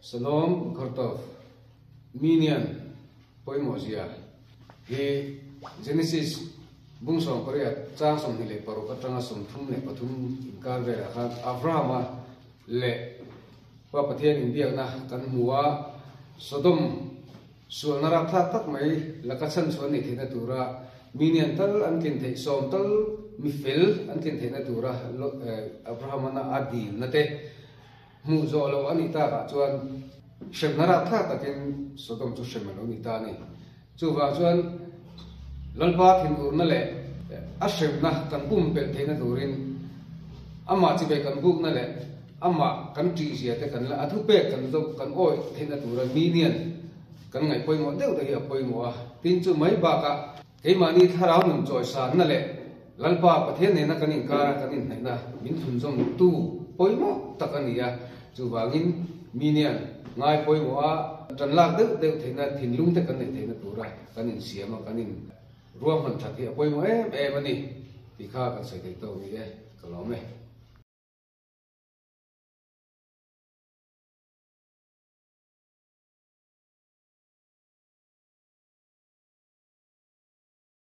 Shalom Ghortov, Minion pawimawh zia hi Genesis bung 18 chang 26 atanga 33 inkar velah khan Abrahama leh Pa Pathian inbiakna kan hmu a, Sodom sualna rapthlak tak mai laka chhanchhuah an nih theihna tura minion tal an tlin theih, sawm tal mi fel an tlin theihna tura Abrahamana a dilna te hmuh zawh loh a nih takah chuan hremna rapthlak takin Sodom chu hrem a lo ni ta a ni. Chuvang chuan Lalpa thinurna leh a hremna kan pumpelh theihna turin amah chibai kan bukna leh amah kan ṭihzia te kan la a thupek kan zawk kan awih theihna tura mi nian kan ngaih pawimawh deuh te hi a pawimawh a. Tin chu mai bakah keimahni thlarau nun chawisanna leh Lalpa Pathian nena kan inkara kan inhnaihna min thunzawm tu pawimawh tak a ni a, chuvangin mi nian ngai pawimawh a tan lak deuh deuh theihna thinlung te kan neih theihna tura kan insiam a, kan in ruahman that hi a pawimawh em em a ni tih kha kan sawi theih tawk ni e, ka lawm e.